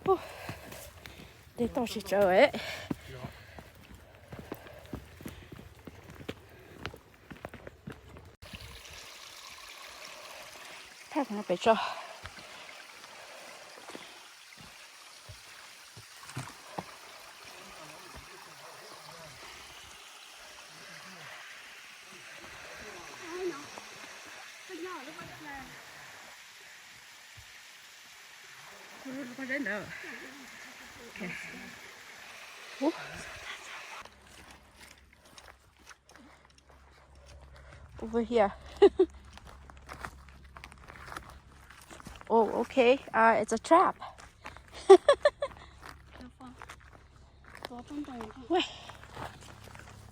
Ub, dej toj sib tsawv es. Thaj no pem tso. Con dế ntawd. Ok. Ub. Over here. Oh, okay. Uh, it's a trap. Wait.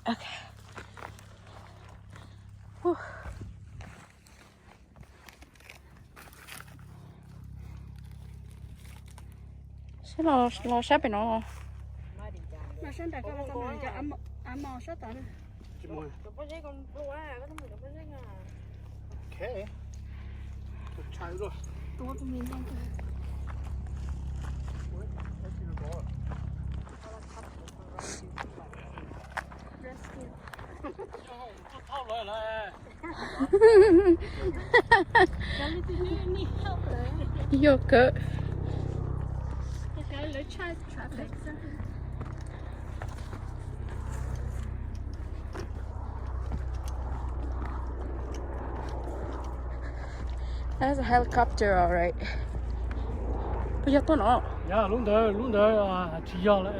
Okay. Whew. Seb los, los sab pem no. Yog kawg. That's a helicopter, all right. Puas yog tuaj no? Yog lub ntawd, lub ntawd tsis yog lawm.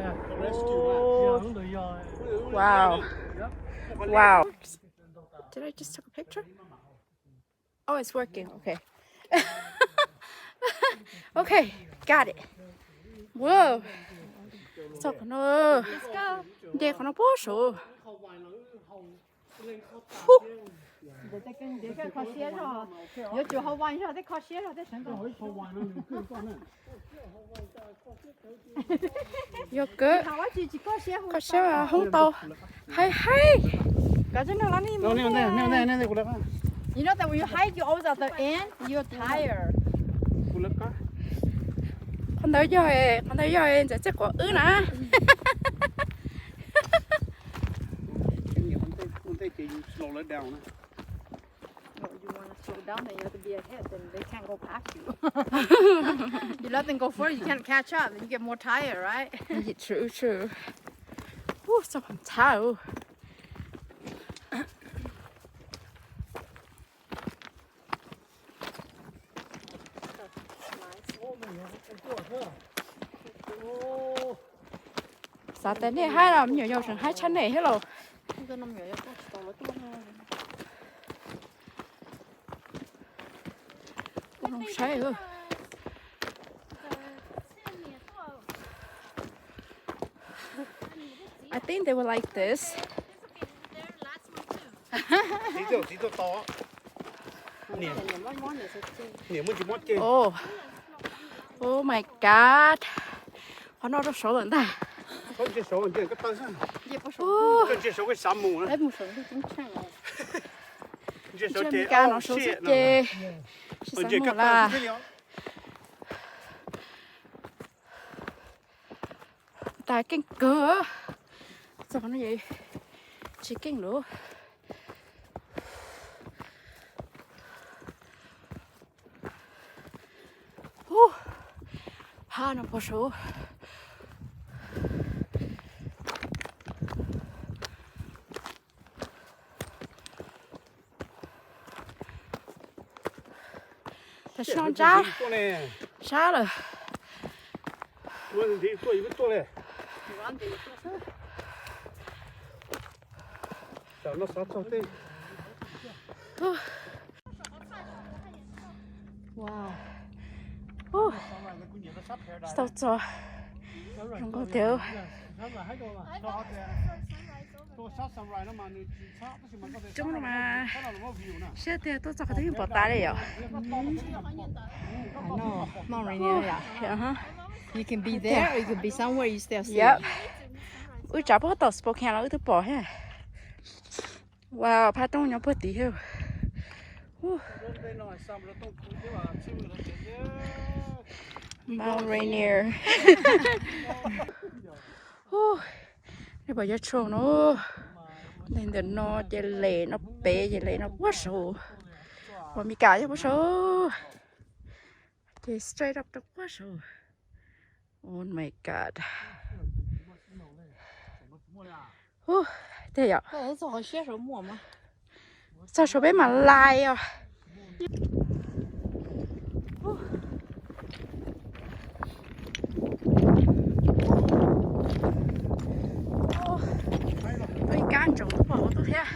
Lub ntawd yog. Wow. Wow. Did I just took a picture? Oh, it's working. Okay. Okay, got it. Whoa. Txog qhov no. Nce qhov no puag saud. Yuav tsum Hawaii zog thiab kho siab zog thiab. Yog kawg. Kho siab hoob tau. Haib haib. You know that when you hike, you always at the end, you're tired. Qhov ntawd yog, qhov ntawd yog ntxawm txij quav wb na. You want to slow down, then you have to be ahead, then they can't go past you. You let them go first, you can't catch up, then you get more tired, right? True, true. Ub, txog pem thav. Xav tias nej haib los me nyuam yaus tseem haib tshaj nej thiab los. Kuv zoo saib. I think they would like this. Oh, oh my God. Qhov no rau saud lawm ntag. Ntsia Meskas no saud xwb ces tsis xav mus lawm. Tas keej kawg. Txog qhov no tsis keej lawm. Ub, phab no puag saud. Tam sim no ntsab sab lawm. Wow. Tsis tau txog. Zoo nkauj tiag. Coob no mas, siab tiag tuaj txog qhov twg yeej pom tas li yom. Hmoob li no yom. You can be there or you can be somewhere you still see. Yep. Wb tsav puag tom Spokane los wb twb pom thiab. Wow, phaj roob nyob puag tid thiab. Mount Rainier. Nej pom cov tshooj no, ntawm no ces lem no pem ces lem no puag saud. Uas Mes Kas yog puag saud. Ces straight up rau puag saud. Oh my God. Tiag yom. Txog saum peb mam lais os. Ib kab ntsoov twb pom ua tuaj thiab.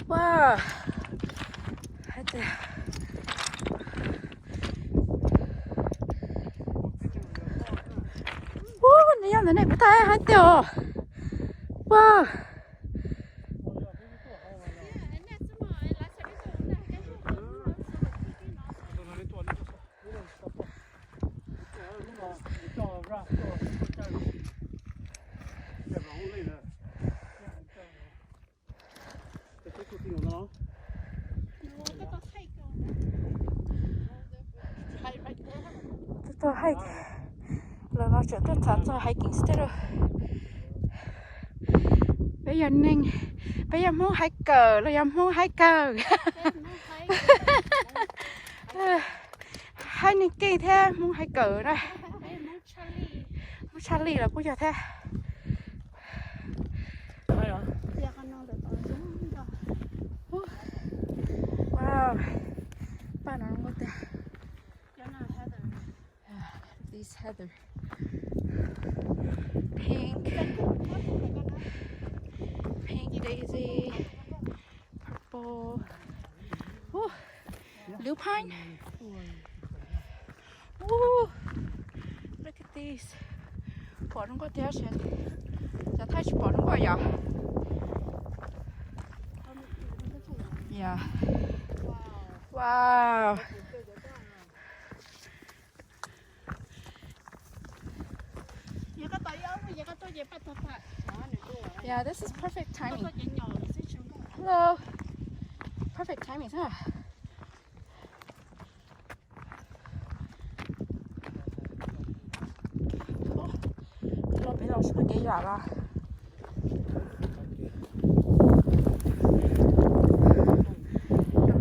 Ua, hais tias, ua, nws yog ntawm nej kuv thaij hais tias, ua. Tuaj hike, los no tseem tuaj txav txog hiking still. Peb yog neeg, peb yog Hmoob hiker los yog Hmoob hiker? Hike neeg keej thiab Hmoob hiker na. Hmoob tshaj lij los kuj yog thiab. Wow, paj no zoo nkauj tiag. This heather. Pink. Pink daisy. Purple. Uh, lupine. Uh, look at this. Pom zoo nkauj tiag sas. Cov Thaib tsis pom zoo nkauj yom? Yeah. Wow. Yeah, this is perfect timing. Hello. Perfect timing, huh? Los peb los sib kev yam los. Los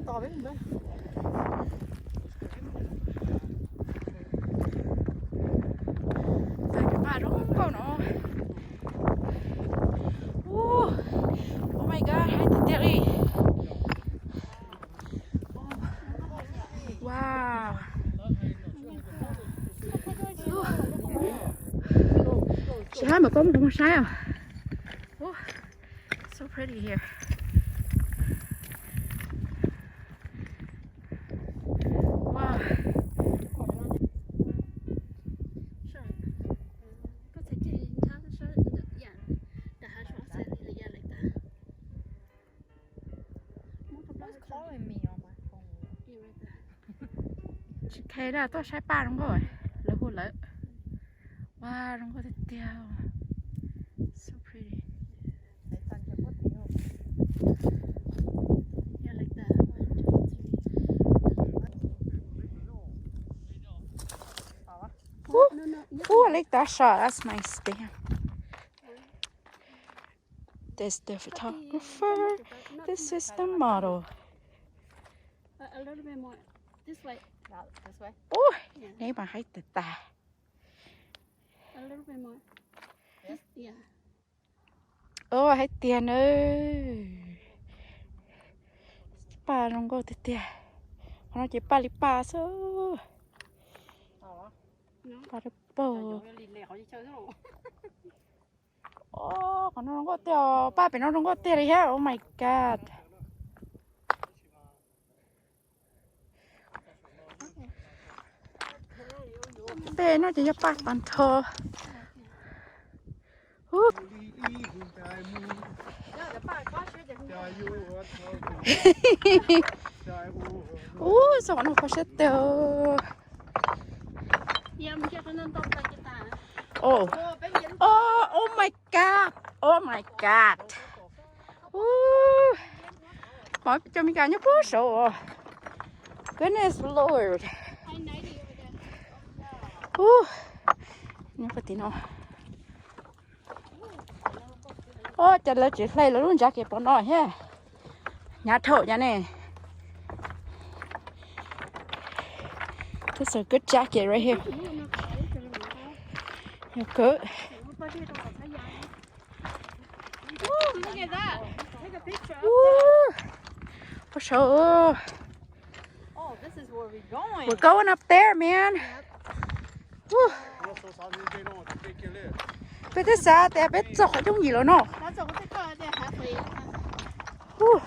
lawv sib zam. Paj zoo nkauj no. Uh, oh my God, hais tiag tiag li. Wow. Tsis hais mas koj mus kuv mus saib os. Uh, so pretty here. Wow. Tsis khe dab tuaj saib paj zoo nkauj, lawv hu lawv. Wow, zoo nkauj tiag tiag. So pretty. Yeah, like that. One, two, three. Ooh, ooh, I like that shot. That's nice. Damn. This the photographer. This is the model. A, a little bit more. This way. Not this way? Ui, yeah, neb mas haib tag tag. A little bit more. This, yeah. Ua hais tiag na. Paj zoo nkauj tiag tiag. Qhov no ces paj li paj xwb. Paj Pog. Qhov no zoo nkauj tiag os, pab pem no zoo nkauj tiag li thiab. Oh my god. Peb no ces yog paj tag nrho. Ub, xyov qhov no kho siab tiag. Oh, oh, oh my god, oh my god. Ub, pom cov Meskas nyob puag saud. Goodness Lord. Ub, nyob puag tim no. Ub, cas lawv tsis hle lawv lub jacket pov no thiab. Hnyav dhau cas ne. That's a good jacket right here. Yog kawg. Ub, puag saud. We're going up there, man. Peb twb xav tias peb txog qhov yooj yim lawm no. Ub,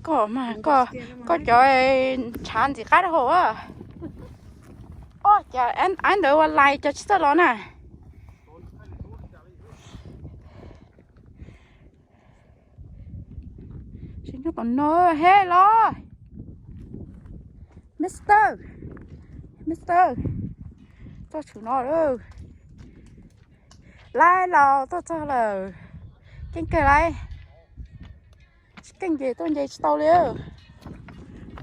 koj mas koj, koj cov ntshav ntxim qab rau hauv. Ub, cas ab ntawd ua lais cov tsis txawj los na. Tsis nyob tom no, hello. Mister, Mister, txog tshwm no lawm. Laib los tuaj txog lawm. Keej kawg laib. Tsis keej ces tuaj nce tsis tau li.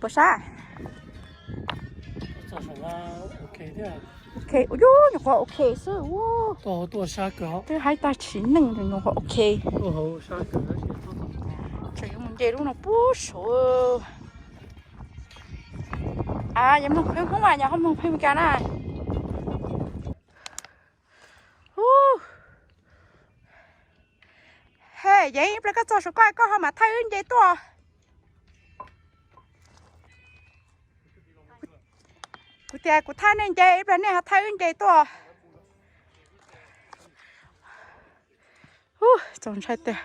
Puas sab? Ok, yog nyuam qhuav ok xwb. Twb hais tag tsis neej, nyuam qhuav ok. Tseem yuav mus nce lub no puag saud. Yog mloog pheej Hmoob mas yog ho mloog pheej Meskas na. Hej, Yeev, ib pliag koj txog saum ko koj ho mam thaij wb nce tuaj. Kuv tias kuv thaij nej nce, ib pliag nej ho thaij wb nce tuaj. Ub, txaus ntshai tiag.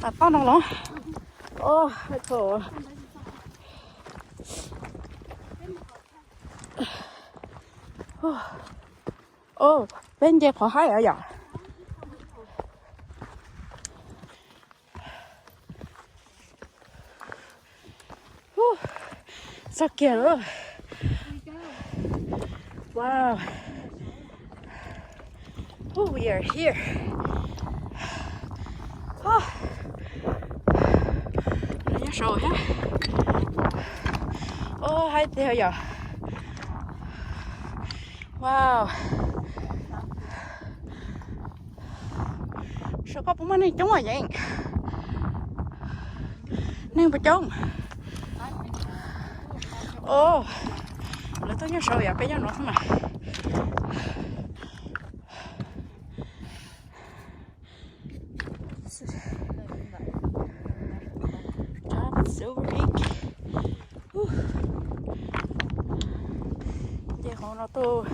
Tav toj no los. Peb nce qhov haib os yom. Txog kiag lawm. Wow. Ooh, we are here. Nyob saud thiab. Ub, haib tiag yom. Wow. Saum koj puas muaj neeg coob os Yeev? Neeg puas coob? Ub, lawv tuaj nyob saud yom, peb nyob no xwb mas. Nce qhov no tuaj,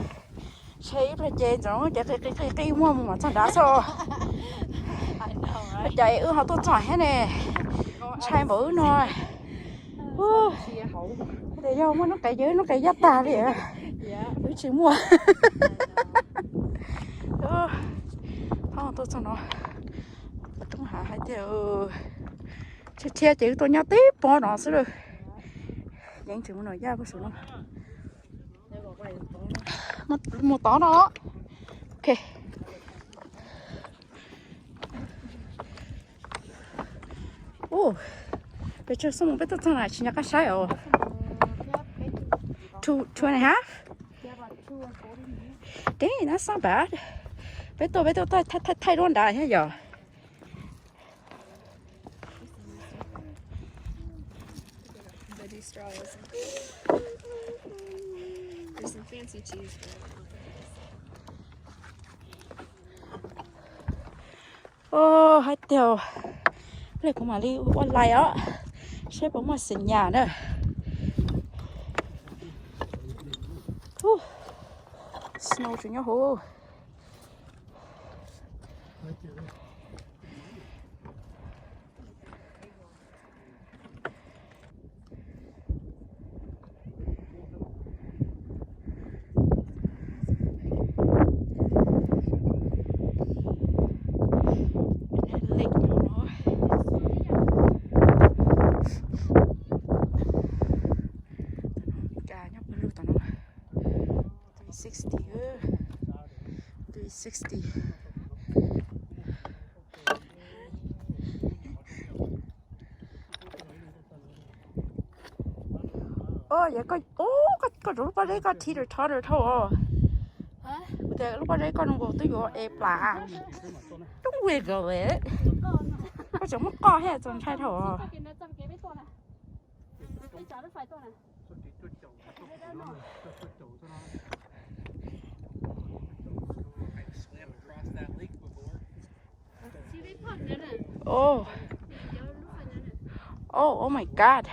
ntshe ib pliag ces ntxoov ces qi qi qi qi muaj mus mam txog nrad xwb. Cas wb ho tuaj txog thiab ne, ntshai npaum wb no. Tias yog muaj lub qe, yog lub qe yaj tag li, wb tsis muaj. Thoob tuaj txog no, roob hav hais tias tshia tshia ces wb tuaj nyob tib pob no xwb lawm. Yeej tseem mus nram yaj puag saum no. Mus tod no. Ok. Ub, peb tsawg xub mus peb tuaj txog na, tsis nco qab saib os. Two, two and a half? Dang, that's not bad. Peb tuaj, peb tuaj thaij, thaij, thaij duab nrad thiab yom. There's some fancy cheese, but I don't know what that is. Oj, hais tias li kuv mam li ua lais os, saib puas muaj xeem nyas na. Snow tseem nyob hauv. Lake no. Cas nyob pawg lug tom no. Three sixty, three sixty. Oj, yog koj, oj, koj, koj rau lub pob zeb koj teeter totter dhau os. Kuv tias lub pob zeb koj zoo nkaus twb yuav ev plas. Don't wiggle it. Koj tseem muab qoj thiab txaus ntshai dhau os. Oh. Oh, oh my God.